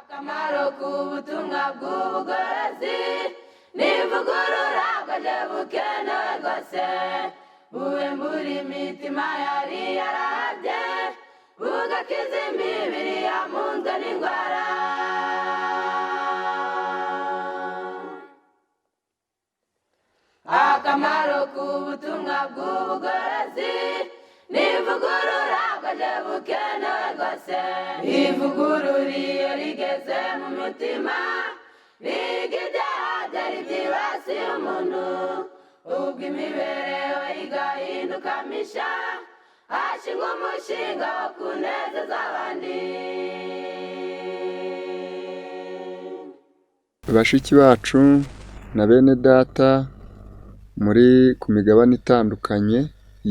Akamaro k'ubutumwa bw'ubugorozi n'ivugurura bwaje bukenewe rwose, buhembura imitima yari yarahabye, bugakiza imibiri yamunzwe n'indwara. Akamaro k'ubutumwa bw'ubugorozi n'ivugurura bwaje bukenewe rwose. Ivugurura iyo rigeze mu mutima, riga ibyaha byari byibasiye umuntu, ubwo imibereho igahinduka misha, hashingwa umushinga wo kunezeza abandi. Bashiki bacu na bene data muri ku migabane itandukanye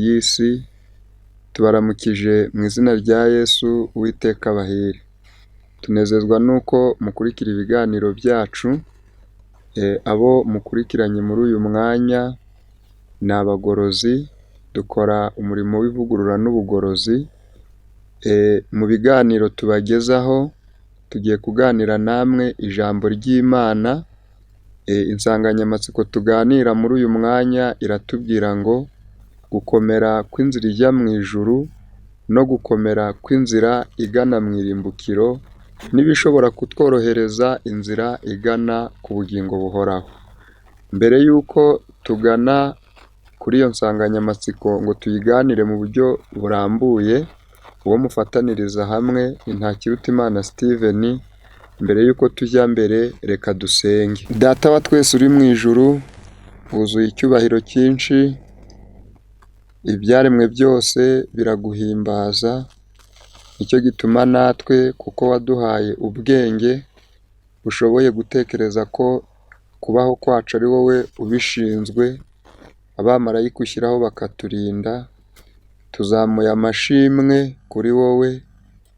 y'isi, tubaramukije mu izina rya Yesu. Uwiteka abahire. Tunezezwa n'uko mukurikira ibiganiro byacu. Abo mukurikiranye muri uyu mwanya ni abagorozi, dukora umurimo w'ivugurura n'ubugorozi. Mu biganiro tubagezaho tugiye kuganira namwe ijambo ry'Imana. Insanganyamatsiko tuganira muri uyu mwanya iratubwira ngo gukomera kw'inzira ijya mu ijuru no gukomera kw'inzira igana mu irimbukiro n'ibishobora kutworohereza inzira igana ku bugingo buhoraho. Mbere y'uko tugana kuri iyo nsanganyamatsiko ngo tuyiganire mu buryo burambuye, uwo mufataniriza hamwe ni Ntakirutimana Steven. Mbere y'uko tujya mbere, reka dusenge. Data wa twese uri mu ijuru, wuzuye icyubahiro cyinshi, ibyaremwe byose biraguhimbaza, nicyo gituma natwe kuko waduhaye ubwenge bushoboye gutekereza ko kubaho kwacu ari wowe ubishinzwe, abamarayika ushyiraho bakaturinda, tuzamuye amashimwe kuri wowe,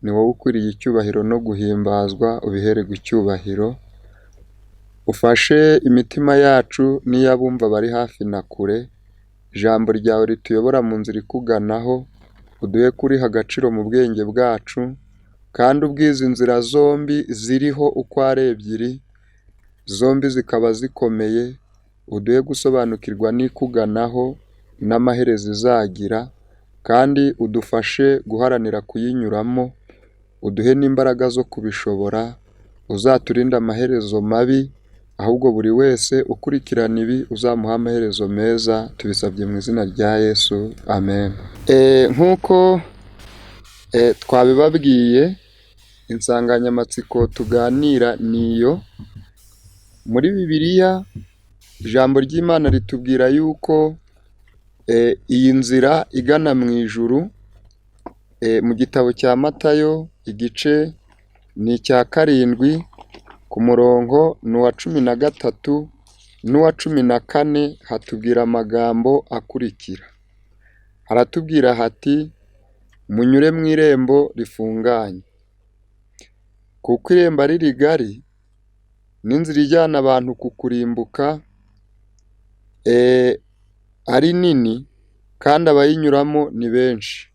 ni wowe ukwiriye icyubahiro no guhimbazwa, ubihererwe icyubahiro. Ufashe imitima yacu n'iy'abumva bari hafi na kure, ijambo ryawe rituyobora mu nzira ikuganaho, uduhe kuriha agaciro mu bwenge bwacu, kandi ubwo izi nzira zombi ziriho uko ari ebyiri, zombi zikaba zikomeye, uduhe gusobanukirwa n'ikuganaho n'amaherezo izagira, kandi udufashe guharanira kuyinyuramo, uduhe n'imbaraga zo kubishobora, uzaturinde amaherezo mabi, ahubwo buri wese ukurikirana ibi uzamuha amaherezo meza, tubisabye mu izina rya Yesu, amen. Nk'uko twabibabwiye, insanganyamatsiko tuganira ni iyo. Muri Bibiliya ijambo ry'Imana ritubwira yuko iyi nzira igana mu ijuru, mu gitabo cya Matayo igice ni icya 7, ku murongo ni uwa 13 n'uwa 14, hatubwira amagambo akurikira. Haratubwira hati: munyure mu irembo rifunganye, kuko irembo ari rigari n'inzira ijyana abantu ku kurimbuka ari nini, kandi abayinyuramo ni benshi.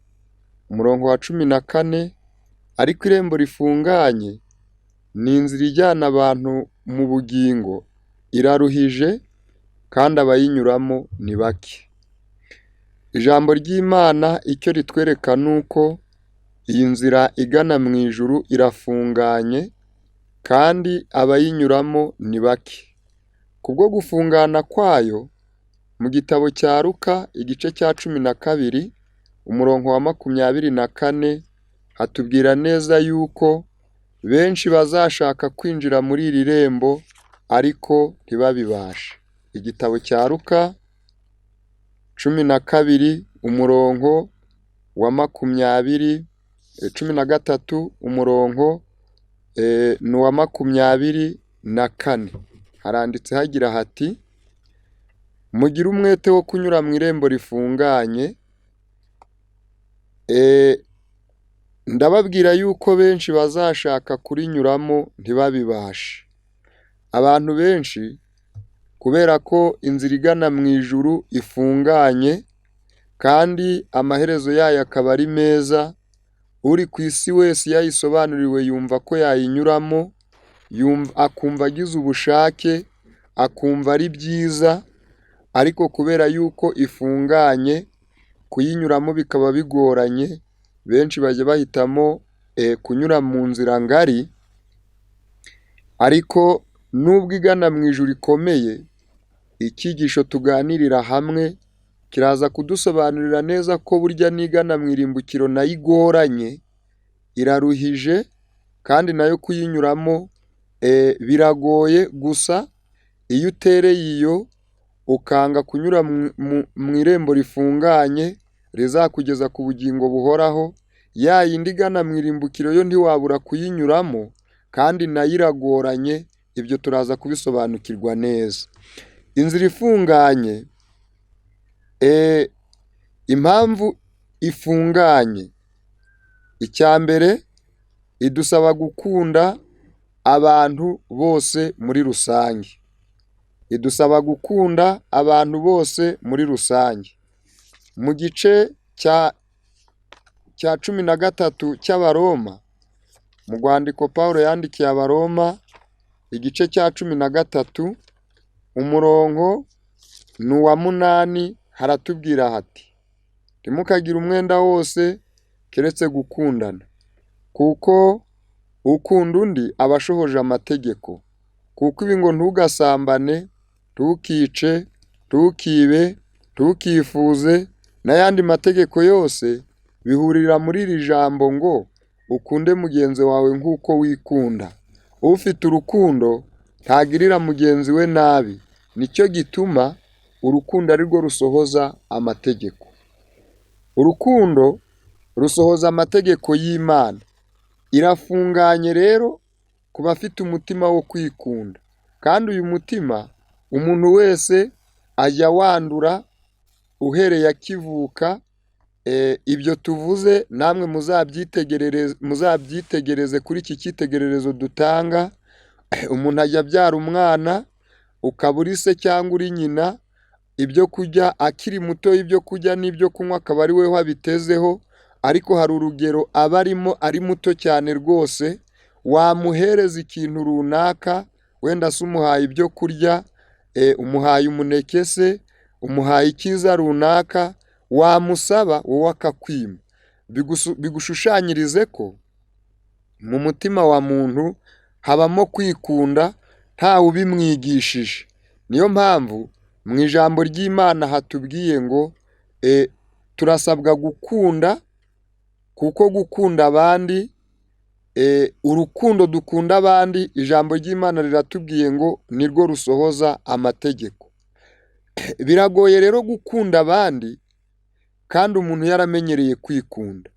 Umurongo wa 14, ariko irembo rifunganye ni inzira ijyana abantu mu bugingo, iraruhije kandi abayinyuramo ni bake. Ijambo ry'Imana icyo ritwereka ni uko iyi nzira igana mu ijuru irafunganye kandi abayinyuramo ni bake. Kubwo gufungana kwayo, mu gitabo cya Luka igice cya 12 umurongo wa 24, hatubwira neza yuko benshi bazashaka kwinjira muri iri rembo ariko ntibabibashe. Igitabo cya Luka 12 umurongo wa 20, 13 umurongo ni uwa 24, haranditse hagira hati: mugire umwete wo kunyura mu irembo rifunganye, ndababwira yuko benshi bazashaka kurinyuramo ntibabibashe. Abantu benshi kubera ko inzira igana mu ijuru ifunganye kandi amaherezo yayo akaba ari meza, uri ku isi wese iyo ayisobanuriwe yumva ko yayinyuramo. Akumva agize ubushake, akumva ari byiza, ariko kubera yuko ifunganye kuyinyuramo bikaba bigoranye, benshi bajya bahitamo kunyura mu nzira ngari, ariko nubwo igana mu ijuru ikomeye, icyigisho tuganirira hamwe kiraza kudusobanurira neza ko burya n'igana mu irimbukiro nayo igoranye, iraruhije kandi nayo kuyinyuramo biragoye, gusa iyo utereye iyo ukanga kunyura mu irembo rifunganye rizakugeza ku bugingo buhoraho, ya yindi igana mu irimbukiro yo ntiwabura kuyinyuramo kandi nayo iragoranye, ibyo turaza kubisobanukirwa neza. Inzira ifunganye, impamvu ifunganye, icya mbere idusaba gukunda abantu bose muri rusange, idusaba gukunda abantu bose muri rusange. Mu gice cya 13 cy'Abaroma, mu rwandiko Pawulo yandikiye Abaroma, igice cya 13, umurongo ni uwa 8, haratubwira hati: ntimukagire umwenda wose keretse gukundana, kuko ukunda undi aba ashohoje amategeko. Kuko ibi ngo ntugasambane, ntukice, ntukibe, ntukifuze n'ayandi mategeko yose bihurira muri iri jambo ngo ukunde mugenzi wawe nk'uko wikunda. Ufite urukundo ntagirira mugenzi we nabi, nicyo gituma urukundo ari rwo rusohoza amategeko. Urukundo rusohoza amategeko y'Imana. Irafunganye rero ku bafite umutima wo kwikunda, kandi uyu mutima umuntu wese ajya wandura uhereye akivuka. Ibyo tuvuze namwe muzabyitegereze kuri iki cyitegererezo dutanga. Umuntu ajya abyara umwana, ukaba uri se cyangwa uri nyina, ibyo kurya akiri muto, ibyo kurya n'ibyo kunywa akaba ari we wabitezeho, ariko hari urugero aba arimo ari muto cyane rwose, wamuhereza ikintu runaka, wenda se umuhaye ibyo kurya, umuhaye umuneke se, umuhaye icyiza runaka, wamusaba wowe akakwima. Bigushushanyirize ko mu mutima wa muntu habamo kwikunda ntawe ubimwigishije. Niyo mpamvu mu ijambo ry'Imana hatubwiye ngo turasabwa gukunda, kuko gukunda abandi, urukundo dukunda abandi, ijambo ry'Imana riratubwiye ngo nirwo rusohoza amategeko. Biragoye rero gukunda abandi kandi umuntu yaramenyereye kwikunda.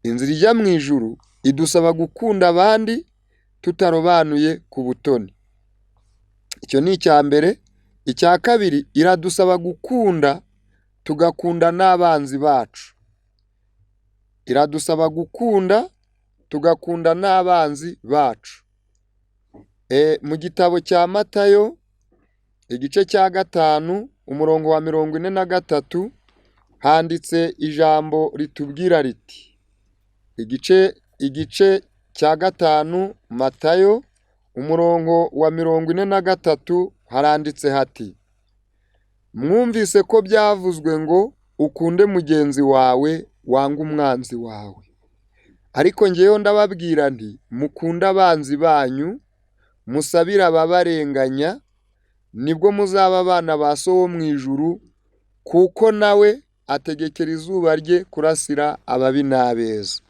Inzira ijya mu ijuru idusaba gukunda abandi tutarobanuye ku butoni. Icyo ni icya mbere. Icya kabiri, iradusaba gukunda tugakunda n'abanzi bacu. Iradusaba gukunda tugakunda n'abanzi bacu. Mu gitabo cya Matayo igice cya 5 umurongo wa 43 handitse ijambo ritubwira riti, igice cya 5 Matayo umurongo wa 43 haranditse hati: mwumvise ko byavuzwe ngo ukunde mugenzi wawe wange umwanzi wawe, ariko ngewe ndababwira nti mukunde abanzi banyu, musabire ababarenganya, nibwo muzaba abana ba So wo mu ijuru, kuko nawe ategekera izuba rye kurasira ababi n'abeza.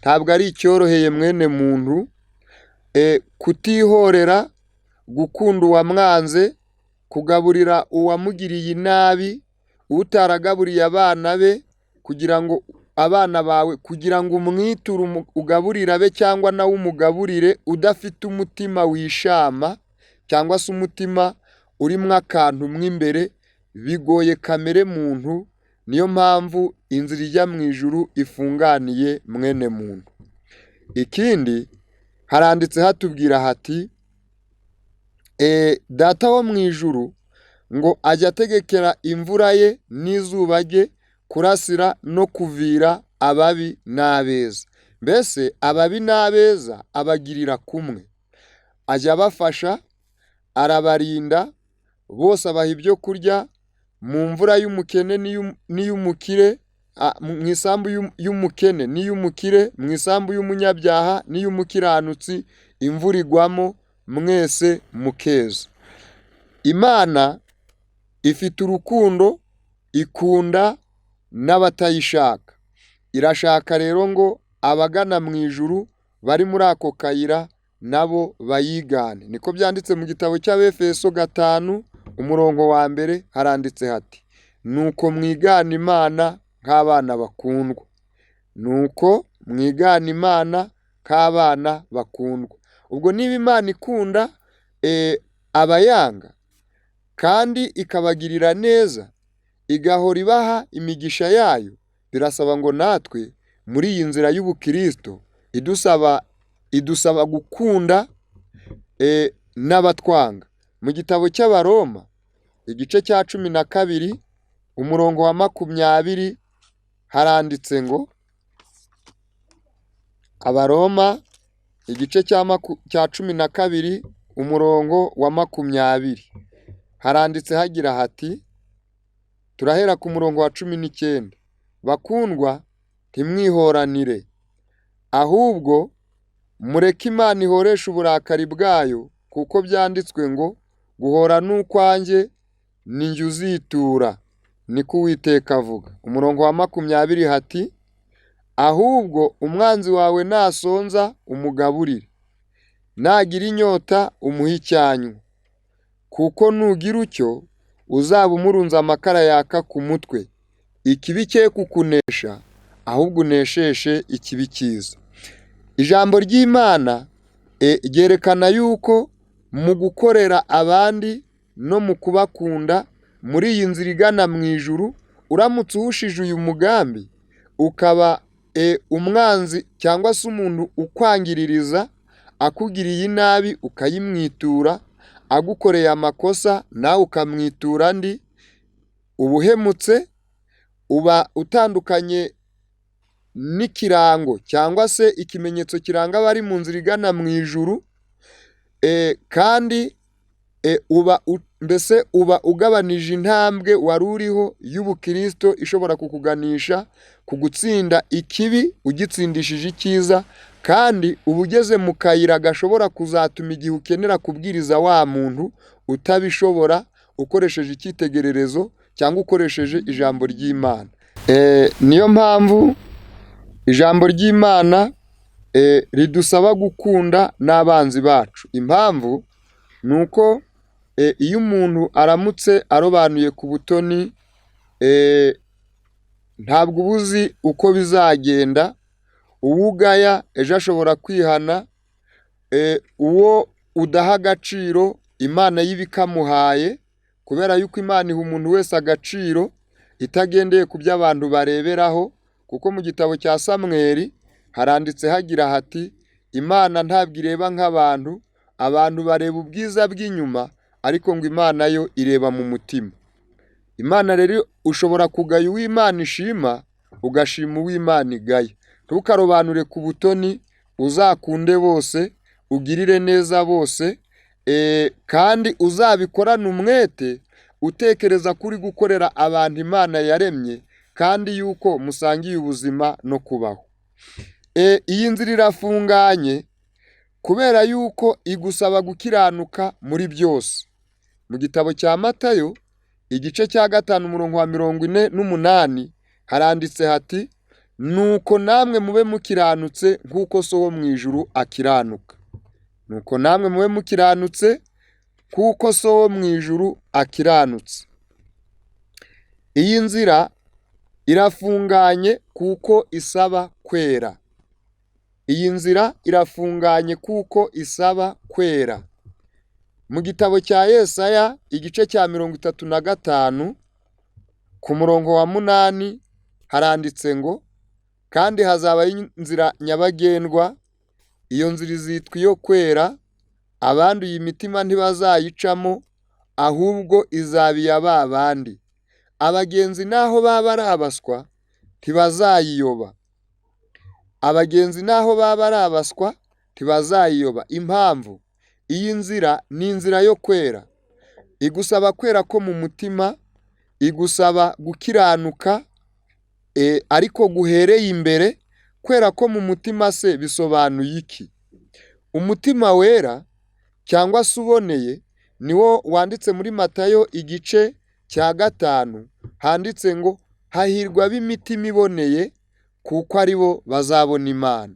Ntabwo ari icyoroheye mwene muntu kutihorera, gukunda uwamwanze, kugaburira uwamugiriye inabi, utaragaburiye abana be, kugira ngo abana bawe, kugira ngo umwiture ugaburire abe cyangwa nawe umugaburire udafite umutima wishama cyangwa se umutima urimo akantu mo imbere, bigoye kamere muntu. Niyo mpamvu inzira ijya mu ijuru ifunganiye mwene muntu. Ikindi haranditse hatubwira hati Data wo mu ijuru ngo ajya ategekera imvura ye n'izuba rye kurasira no kuvira ababi n'abeza. Mbese ababi n'abeza abagirira kumwe. ajya abafasha, arabarinda, bose abaha ibyo kurya, mu mvura y'umukene n'iy'umukire, mu isambu y'umukene n'iy'umukire, mu isambu y'umunyabyaha n'iy'umukiranutsi, imvura igwamo mwese mukeza. Imana ifite urukundo, ikunda n'abatayishaka. Irashaka rero ngo abagana mu ijuru bari muri ako kayira nabo bayigane. Niko byanditse mu gitabo cy'Abefeso 5 umurongo wa 1, haranditse hati: nuko mwigana Imana nk'abana bakundwa. Nuko mwigana Imana nk'abana bakundwa. Ubwo niba Imana ikunda abayanga kandi ikabagirira neza, igahora ibaha imigisha yayo, birasaba ngo natwe muri iyi nzira y'ubukristo idusaba gukunda n'abatwanga. Mu gitabo cy'Abaroma igice cya 12 umurongo wa 20 haranditse ngo, Abaroma igice cya 12 umurongo wa 20 haranditse hagira hati, turahera ku murongo wa 19: bakundwa, ntimwihoranire, ahubwo mureke Imana ihoreshe uburakari bwayo, kuko byanditswe ngo guhora n'ukwanjye ni njye uzitura, niko Uwiteka avuga. Umurongo wa 20 hati: ahubwo umwanzi wawe nasonza umugaburire, nagira inyota umuhe icyanywa, kuko nugira utyo uzaba umurunze amakara yaka ku mutwe. Ikibi cye kukunesha, ahubwo unesheshe ikibi cyiza. Ijambo ry'Imana ryerekana yuko mu gukorera abandi no mu kubakunda muri iyi nzira igana mu ijuru, uramutse uhushije uyu mugambi ukaba umwanzi cyangwa se umuntu ukwangiririza, akugiriye inabi ukayimwitura, agukoreye amakosa nawe ukamwitura andi, ubuhemutse, uba utandukanye n'ikirango cyangwa se ikimenyetso kiranga abari mu nzira igana mu ijuru, kandi uba mbese uba ugabanije intambwe wari uriho y'ubukristo ishobora kukuganisha ku gutsinda ikibi ugitsindishije icyiza, kandi uba ugeze mu kayira gashobora kuzatuma igihe ukenera kubwiriza wa muntu utabishobora, ukoresheje icyitegererezo cyangwa ukoresheje ijambo ry'Imana. Niyo mpamvu ijambo ry'Imana ridusaba gukunda n'abanzi bacu. Impamvu ni uko iyo umuntu aramutse arobanuye ku butoni, ntabwo uba uzi uko bizagenda. Uwo ugaya ejo ashobora kwihana, uwo udaha agaciro Imana y'ibikamuhaye, kubera yuko Imana iha umuntu wese agaciro itagendeye ku byo abantu bareberaho, kuko mu gitabo cya Samweli haranditse hagira hati: Imana ntabwo ireba nk'abantu, abantu bareba ubwiza bw'inyuma, ariko ngo Imana yo ireba mu mutima. Imana rero ushobora kugaya uw'Imana ishima, ugashima uw'Imana igaya. Ntukarobanure ku butoni, uzakunde bose, ugirire neza bose, kandi uzabikorane umwete, utekereza ko uri gukorera abantu Imana yaremye, kandi yuko musangiye ubuzima no kubaho. Iyi nzira irafunganye kubera yuko igusaba gukiranuka muri byose. Mu gitabo cya Matayo igice cya 5 umurongo wa 48 haranditse hati: nuko namwe mube mukiranutse nk'uko So wo mu ijuru akiranuka. Nuko namwe mube mukiranutse kuko So wo mu ijuru akiranutse. Iyi nzira irafunganye kuko isaba kwera. Iyi nzira irafunganye kuko isaba kwera. Mu gitabo cya Yesaya igice cya 35 ku murongo wa 8 haranditse ngo: kandi hazabaho inzira nyabagendwa, iyo nzira izitwa iyo kwera, abanduye imitima ntibazayicamo, ahubwo izaba iya ba bandi. Abagenzi naho baba ari abaswa ntibazayiyoba. Abagenzi naho baba ari abaswa ntibazayiyoba. Impamvu Iyi nzira ni inzira yo kwera, igusaba kwera ko mu mutima, igusaba gukiranuka ariko guhereye imbere. Kwera ko mu mutima se bisobanuye iki? Umutima wera cyangwa se uboneye niwo wanditse muri Matayo igice cya 5, handitse ngo hahirwa ab'imitima iboneye kuko ari bo bazabona Imana.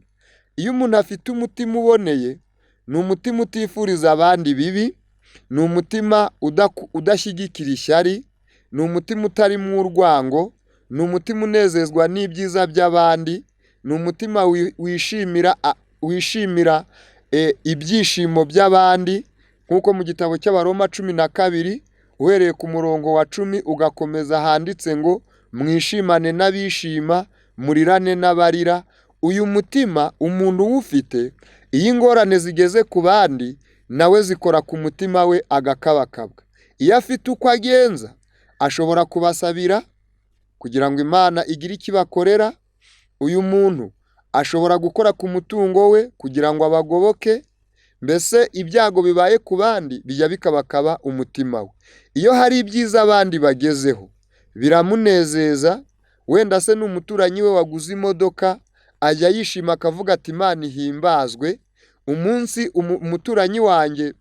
Iyo umuntu afite umutima uboneye, ni umutima utifuriza abandi bibi, ni umutima udashyigikira ishyari, ni umutima utarimo urwango, ni umutima unezezwa n'ibyiza by'abandi, ni umutima wishimira ibyishimo by'abandi, nk'uko mu gitabo cy'Abaroma 12 uhereye ku murongo wa 10 ugakomeza handitse ngo mwishimane n'abishima, murirane n'abarira. Uyu mutima umuntu uwufite, iyo ingorane zigeze ku bandi nawe zikora ku mutima we agakabakabwa. Iyo afite uko agenza ashobora kubasabira kugira ngo Imana igire icyo ibakorera. Uyu muntu ashobora gukora ku mutungo we kugira ngo abagoboke. Mbese ibyago bibaye ku bandi bijya bikabakaba umutima we. Iyo hari ibyiza abandi bagezeho biramunezeza. Wenda se n'umuturanyi we waguze imodoka, ajya yishima akavuga ati Imana ihimbazwe, umunsi umuturanyi wanjye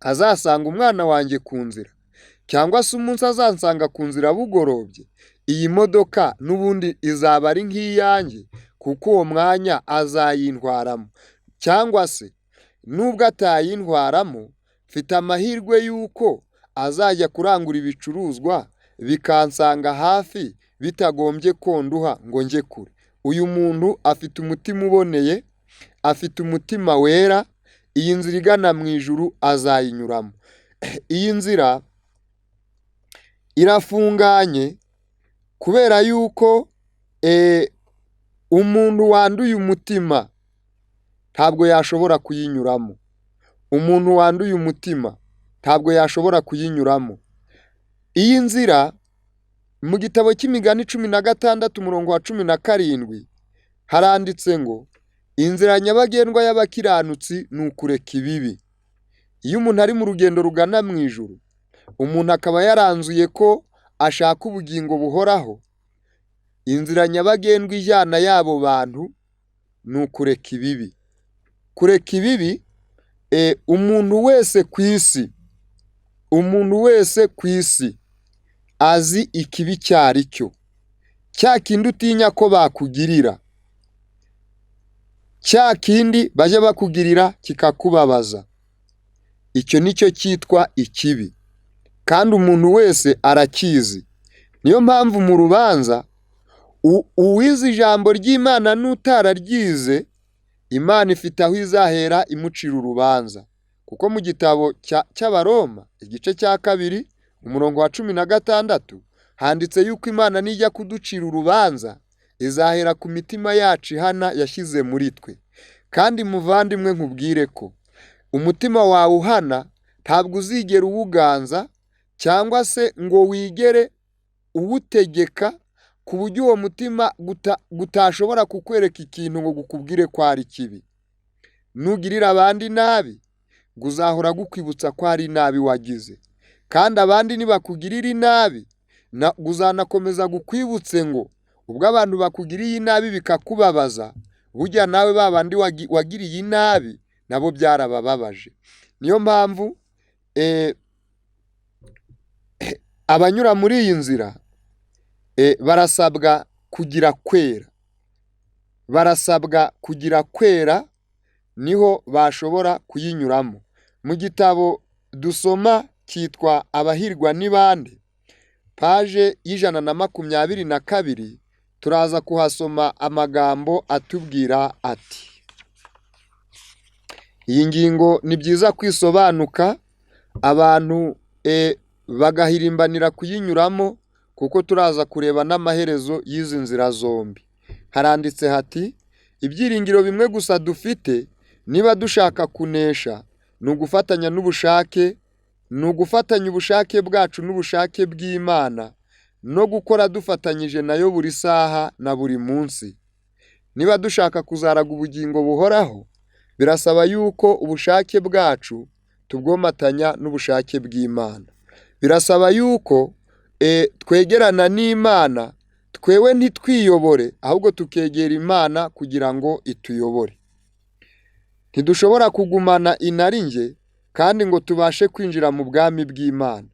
azasanga umwana wanjye ku nzira, cyangwa se umunsi azansanga ku nzira bugorobye, iyi modoka n'ubundi izaba ari nk'iyanjye kuko uwo mwanya azayintwaramo, cyangwa se nubwo atayintwaramo mfite amahirwe y'uko azajya kurangura ibicuruzwa bikansanga hafi bitagombye konduha ngo njye kure. Uyu muntu afite umutima uboneye, afite umutima wera, iyi nzira igana mu ijuru azayinyuramo. Iyi nzira irafunganye kubera yuko umuntu wanduye umutima ntabwo yashobora kuyinyuramo. Umuntu wanduye umutima ntabwo yashobora kuyinyuramo. Iyi nzira mu gitabo cy'Imigani 16 umurongo wa 17 haranditse ngo inzira nyabagendwa y'abakiranutsi ni ukureka ibibi. Iyo umuntu ari mu rugendo rugana mu ijuru, umuntu akaba yaranzuye ko ashaka ubugingo buhoraho, inzira nyabagendwa ijyana y'abo bantu ni ukureka ibibi. Kureka ibibi, umuntu wese ku isi, umuntu wese ku isi azi ikibi icyo ari cyo. Cya kindi utinya ko bakugirira, cya kindi bajya bakugirira kikakubabaza, icyo nicyo cyitwa ikibi, kandi umuntu wese arakizi. Niyo mpamvu mu rubanza uwize ijambo ry'Imana n'utararyize, Imana ifite aho izahera imucira urubanza. Kuko mu gitabo cy'Abaroma igice cya 2 umurongo wa 16 handitse yuko Imana nijya kuducira urubanza izahera ku mitima yacu ihana yashyize muri twe. Kandi muvandimwe nkubwire ko umutima wawe uhana ntabwo uzigera uwuganza cyangwa se ngo wigere uwutegeka, ku buryo uwo mutima gutashobora kukwereka ikintu ngo gukubwire ko ari kibi. Nugirira abandi nabi, guzahora gukwibutsa ko ari nabi wagize, kandi abandi nibakugirira inabi guzanakomeza gukwibutse ngo ubwo abantu bakugiriye inabi bikakubabaza, burya nawe babandi wagiriye inabi nabo byarabababaje. Niyo mpamvu abanyura muri iyi nzira barasabwa kugira kwera, barasabwa kugira kwera, niho bashobora kuyinyuramo. Mu gitabo dusoma cyitwa Abahirwa ni bande, paje 122, turaza kuhasoma amagambo atubwira ati: iyi ngingo ni byiza kwisobanuka, abantu bagahirimbanira kuyinyuramo, kuko turaza kureba n'amaherezo y'izi nzira zombi. Haranditse hati: ibyiringiro bimwe gusa dufite niba dushaka kunesha ni ugufatanya n'ubushake, ni ugufatanya ubushake bwacu n'ubushake bw'Imana, no gukora dufatanyije nayo buri saha na buri munsi. Niba dushaka kuzaraga ubugingo buhoraho, Birasaba yuko ubushake bwacu tubwomatanya n'ubushake bw'Imana. Birasaba yuko twegerana n'Imana, twewe ntitwiyobore, ahubwo tukegera Imana kugira ngo ituyobore. Ntidushobora kugumana inarinjye kandi ngo tubashe kwinjira mu bwami bw'Imana.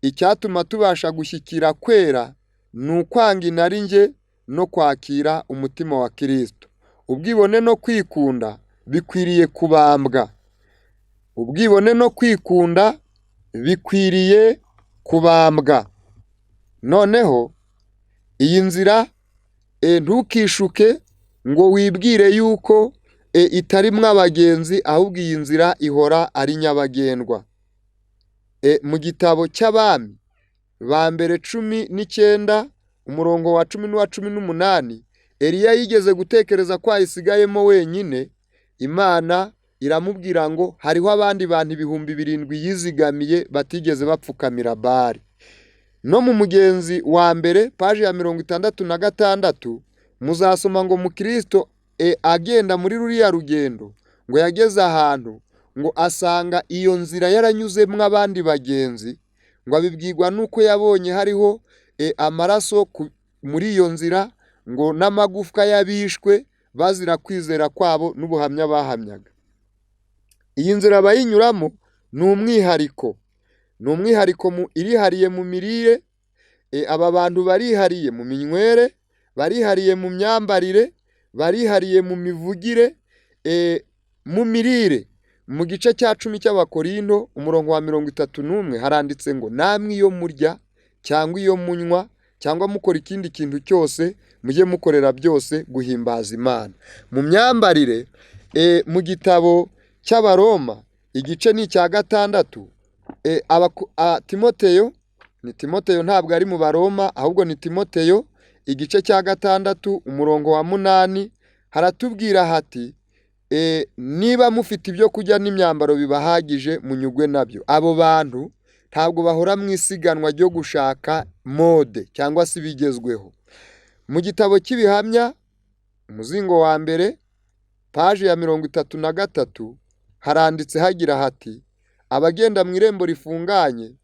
Icyatuma tubasha gushyikira kwera ni ukwanga inarinjye no kwakira umutima wa Kristo. Ubwibone no kwikunda bikwiriye kubambwa. Ubwibone no kwikunda bikwiriye kubambwa. Noneho iyi nzira ntukishuke ngo wibwire yuko itarimwo abagenzi, ahubwo iyi nzira ihora ari nyabagendwa. Mu gitabo cy'Abami ba mbere 19 umurongo wa 10 n'uwa 18, Eliya yigeze gutekereza ko ayisigayemo wenyine. Imana iramubwira ngo hariho abandi bantu 7,000 yizigamiye batigeze bapfukamira Bali. No mu Mugenzi wa mbere paji ya 66 muzasoma ngo Mukristo agenda muri ruriya rugendo ngo yageze ahantu ngo asanga iyo nzira yaranyuzemwo abandi bagenzi, ngo abibwirwa nuko yabonye hariho amaraso muri iyo nzira, ngo n'amagufwa y'abishwe bazira kwizera kwabo n'ubuhamya bahamyaga. Iyi nzira abayinyuramo ni umwihariko, ni umwihariko irihariye mu mirire. Aba bantu barihariye mu minywere, barihariye mu myambarire, barihariye mu mivugire, mu mirire. Mu gice cya 10 cy'Abakorinto umurongo wa 31 haranditse ngo namwe iyo murya cyangwa iyo munywa cyangwa mukora ikindi kintu cyose, mujye mukorera byose guhimbaza Imana. Mu myambarire, mu gitabo cy'Abaroma igice ni icya 6, Timoteyo, ni Timoteyo ntabwo ari mu Baroma, ahubwo ni Timoteyo igice cya 6 umurongo wa 8 haratubwira hati niba mufite ibyo kurya n'imyambaro bibahagije munyugwe nabyo. Abo bantu ntabwo bahora mu isiganwa ryo gushaka mode cyangwa se ibigezweho. Mu gitabo cy'Ibihamya umuzingo wa mbere paji ya 33 haranditse hagira hati abagenda mu irembo rifunganye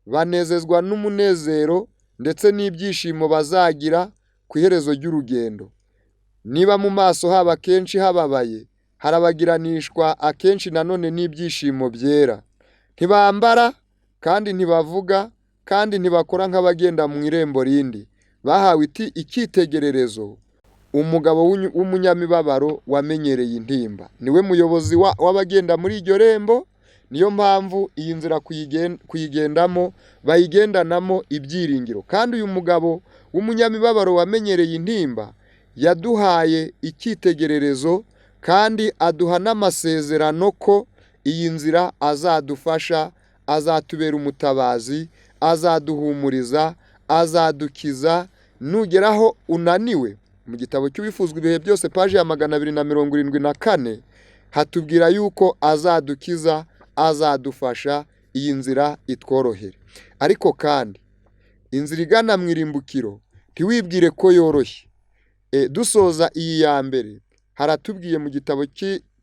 banezezwa n'umunezero ndetse n'ibyishimo bazagira ku iherezo ry'urugendo. Niba mu maso haba kenshi hababaye, harabagiranishwa akenshi nanone n'ibyishimo byera. Ntibambara kandi ntibavuga kandi ntibakora nk'abagenda mu irembo rindi. Bahawe icyitegererezo, umugabo w'umunyamibabaro wamenyereye intimba. Niwe muyobozi w'abagenda muri iryo rembo. Niyo mpamvu iyi nzira kuyigendamo bayigendanamo ibyiringiro. Kandi uyu mugabo w'umunyamibabaro wamenyereye intimba yaduhaye icyitegererezo kandi aduha n'amasezerano ko iyi nzira azadufasha, azatubera umutabazi, azaduhumuriza, azadukiza. Nugeraho unaniwe, mu gitabo cy'Uwifuzwa ibihe byose paji ya 274 hatubwira yuko azadukiza, azadufasha, iyi nzira itworohere. Ariko kandi inzira igana mu irimbukiro ntiwibwire ko yoroshye. Dusoza iyi ya mbere, haratubwiye mu gitabo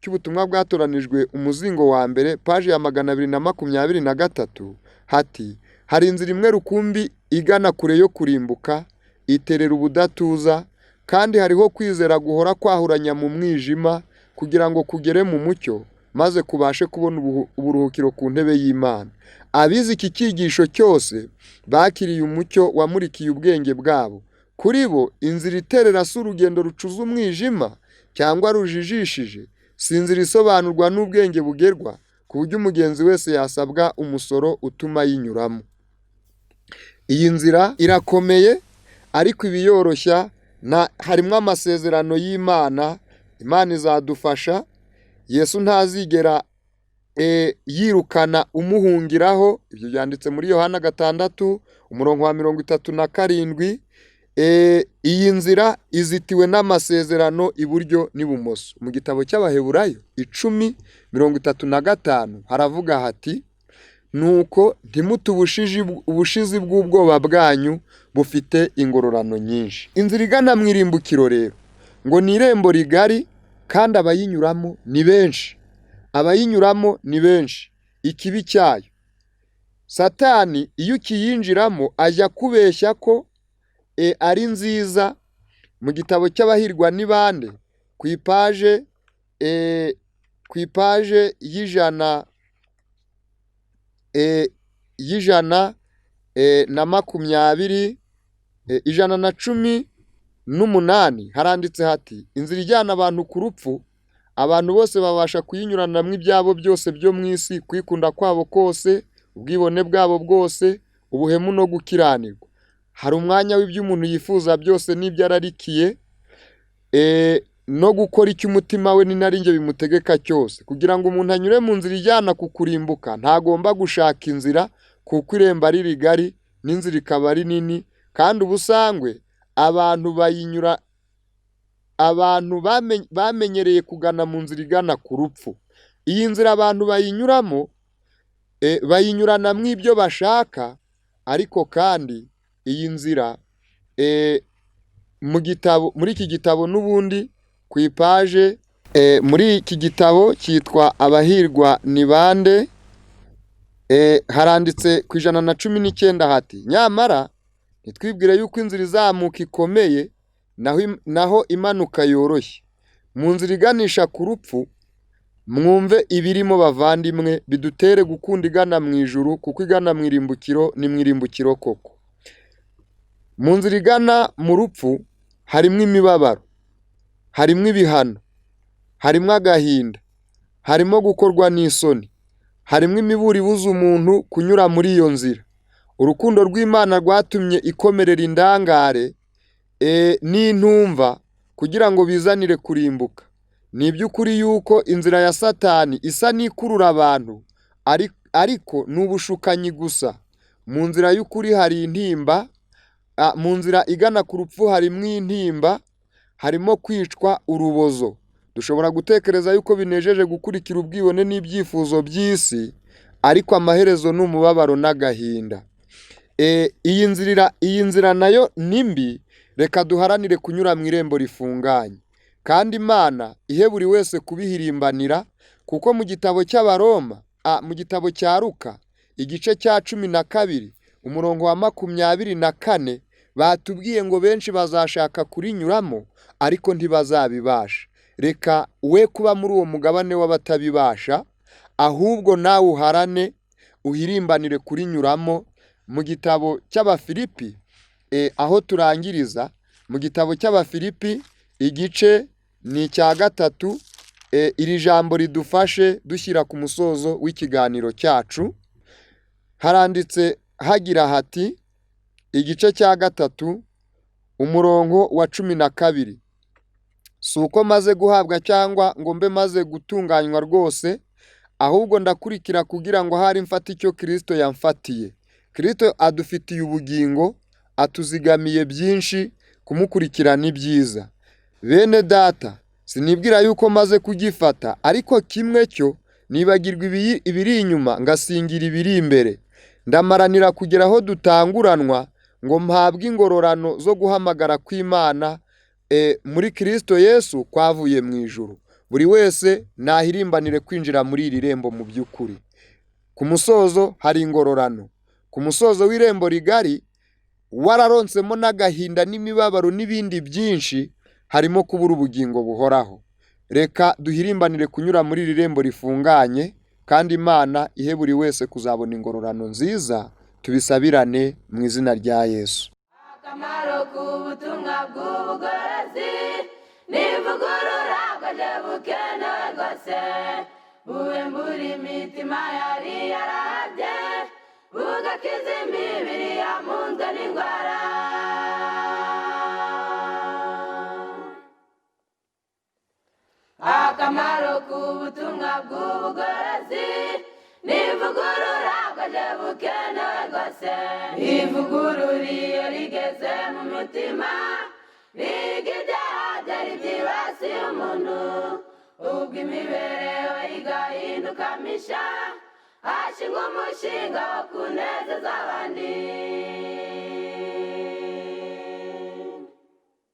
cy'ubutumwa bwatoranijwe umuzingo wa mbere paji ya 223 hati hari inzira imwe rukumbi igana kure yo kurimbuka, iterera ubudatuza, kandi hariho kwizera guhora kwahuranya mu mwijima kugira ngo kugere mu mucyo, maze kubashe kubona uburuhukiro ku ntebe y'Imana. Abize iki cyigisho cyose bakiriye umucyo wamurikiye ubwenge bwabo. Kuri bo inzira iterera si urugendo rucuza umwijima cyangwa rujijishije, si inzira isobanurwa n'ubwenge bugerwa, ku buryo umugenzi wese yasabwa umusoro utuma ayinyuramo. Iyi nzira irakomeye, ariko ibiyoroshya harimo amasezerano y'Imana. Imana izadufasha. Yesu ntazigera yirukana umuhungiraho. Ibyo byanditse muri Yohana 6 umurongo wa 37. Iyi nzira izitiwe n'amasezerano iburyo n'ibumoso. Mu gitabo cy'Abaheburayo 10:35 haravuga hati nuko ntimute ubushizi bw'ubwoba bwanyu bufite ingororano nyinshi. Inzira igana mu irimbukiro rero ngo ni irembo rigari kandi abayinyuramo ni benshi. Abayinyuramo ni benshi. Ikibi cyayo, Satani iyo ukiyinjiramo ajya kubeshya ko ari nziza. Mu gitabo cy'Abahirwa ni bande, ku ipaje y'ijana na 20, 118, haranditse hati: "Inzira ijyana abantu ku rupfu, abantu bose babasha kuyinyuranamo ibyabo byose byo mu isi, kwikunda kwabo kose, ubwibone bwabo bwose, ubuhemu no gukiranirwa. Hari umwanya w'ibyo umuntu yifuza byose n'ibyo ararikiye, no gukora icyo umutima we n'inarinjye bimutegeka cyose. Kugira ngo umuntu anyure mu nzira ijyana ku kurimbuka, ntagomba gushaka inzira, kuko irembo ari rigari n'inzira ikaba ari nini, kandi ubusangwe abantu bayinyura, abantu bamenyereye kugana mu nzira igana ku rupfu. Iyi nzira abantu bayinyuramo, bayinyuranamo ibyo bashaka. Ariko kandi iyi nzira, mu gitabo, muri iki gitabo n'ubundi ku ipaje, muri iki gitabo cyitwa Abahirwa ni bande, haranditse ku 119 hati: 'Nyamara ntitwibwire yuko inzira izamuka ikomeye, naho imanuka yoroshye. Mu nzira iganisha ku rupfu, mwumve ibirimo bavandimwe, bidutere gukunda igana mu ijuru, kuko igana mu irimbukiro ni mu irimbukiro koko. Mu nzira igana mu rupfu harimo imibabaro, harimo ibihano, harimo agahinda, harimo gukorwa n'isoni, harimo imiburo ibuza umuntu kunyura muri iyo nzira. Urukundo rw'Imana rwatumye ikomerera indangare n'intumva kugira ngo bizanire kurimbuka. Ni iby'ukuri yuko inzira ya Satani isa n'ikurura abantu, ariko ni ubushukanyi gusa. Mu nzira y'ukuri hari intimba, mu nzira igana ku rupfu harimo intimba, harimo kwicwa urubozo. Dushobora gutekereza yuko binejeje gukurikira ubwibone n'ibyifuzo by'isi, ariko amaherezo ni umubabaro n'agahinda. Iyi nzira nayo ni mbi. Reka duharanire kunyura mu irembo rifunganye, kandi Imana ihe buri wese kubihirimbanira, kuko mu gitabo cy'Abaroma, mu gitabo cya Luka, igice cya 12, umurongo wa 24, batubwiye ngo benshi bazashaka kurinyuramo ariko ntibazabibasha. Reka we kuba muri uwo mugabane w'abatabibasha, ahubwo nawe uharane uhirimbanire kurinyuramo. Mu gitabo cy'Abafilipi, aho turangiriza, mu gitabo cy'Abafilipi igice ni icya 3, iri jambo ridufashe dushyira ku musozo w'ikiganiro cyacu. Haranditse hagira hati, igice cya 3, umurongo wa 12: 'Si uko maze guhabwa cyangwa ngo mbe maze gutunganywa rwose, ahubwo ndakurikira kugira ngo ahari mfate icyo Kirisito yamfatiye.' Kirisito adufitiye ubugingo, atuzigamiye byinshi, kumukurikira ni byiza. Bene Data, sinibwira yuko maze kugifata, ariko kimwe cyo nibagirwa ibiri inyuma ngasingira ibiri imbere. Ndamaranira kugera aho dutanguranwa ngo mpabwe ingororano zo guhamagara kw'Imana muri Kirisito Yesu kwavuye mu ijuru. Buri wese nahirimbanire kwinjira muri iri rembo mu by'ukuri. Ku musozo hari ingororano. Ku musozo w'irembo rigari, wararonsemo n'agahinda n'imibabaro n'ibindi byinshi, harimo kubura ubugingo buhoraho. Reka duhirimbanire kunyura muri iri rembo rifunganye, kandi Imana ihe buri wese kuzabona ingororano nziza. Tubisabirane mu izina rya Yesu. Akamaro k'ubutumwa bw'ubugorozi n'ivugurura bwaje bukenewe rwose, buhembura imitima yari yarahabye, bugakiza imibiri yamunzwe n'indwara. Akamaro k'ubutumwa bw'ubugorozi n'ivugurura bwaje bukenewe rwose. Ivugurura iyo rigeze mu mutima, riga ibyaha byari byibasiye umuntu, ubwo imibereho igahinduka misha, hashingwa umushinga wo kunezeza abandi.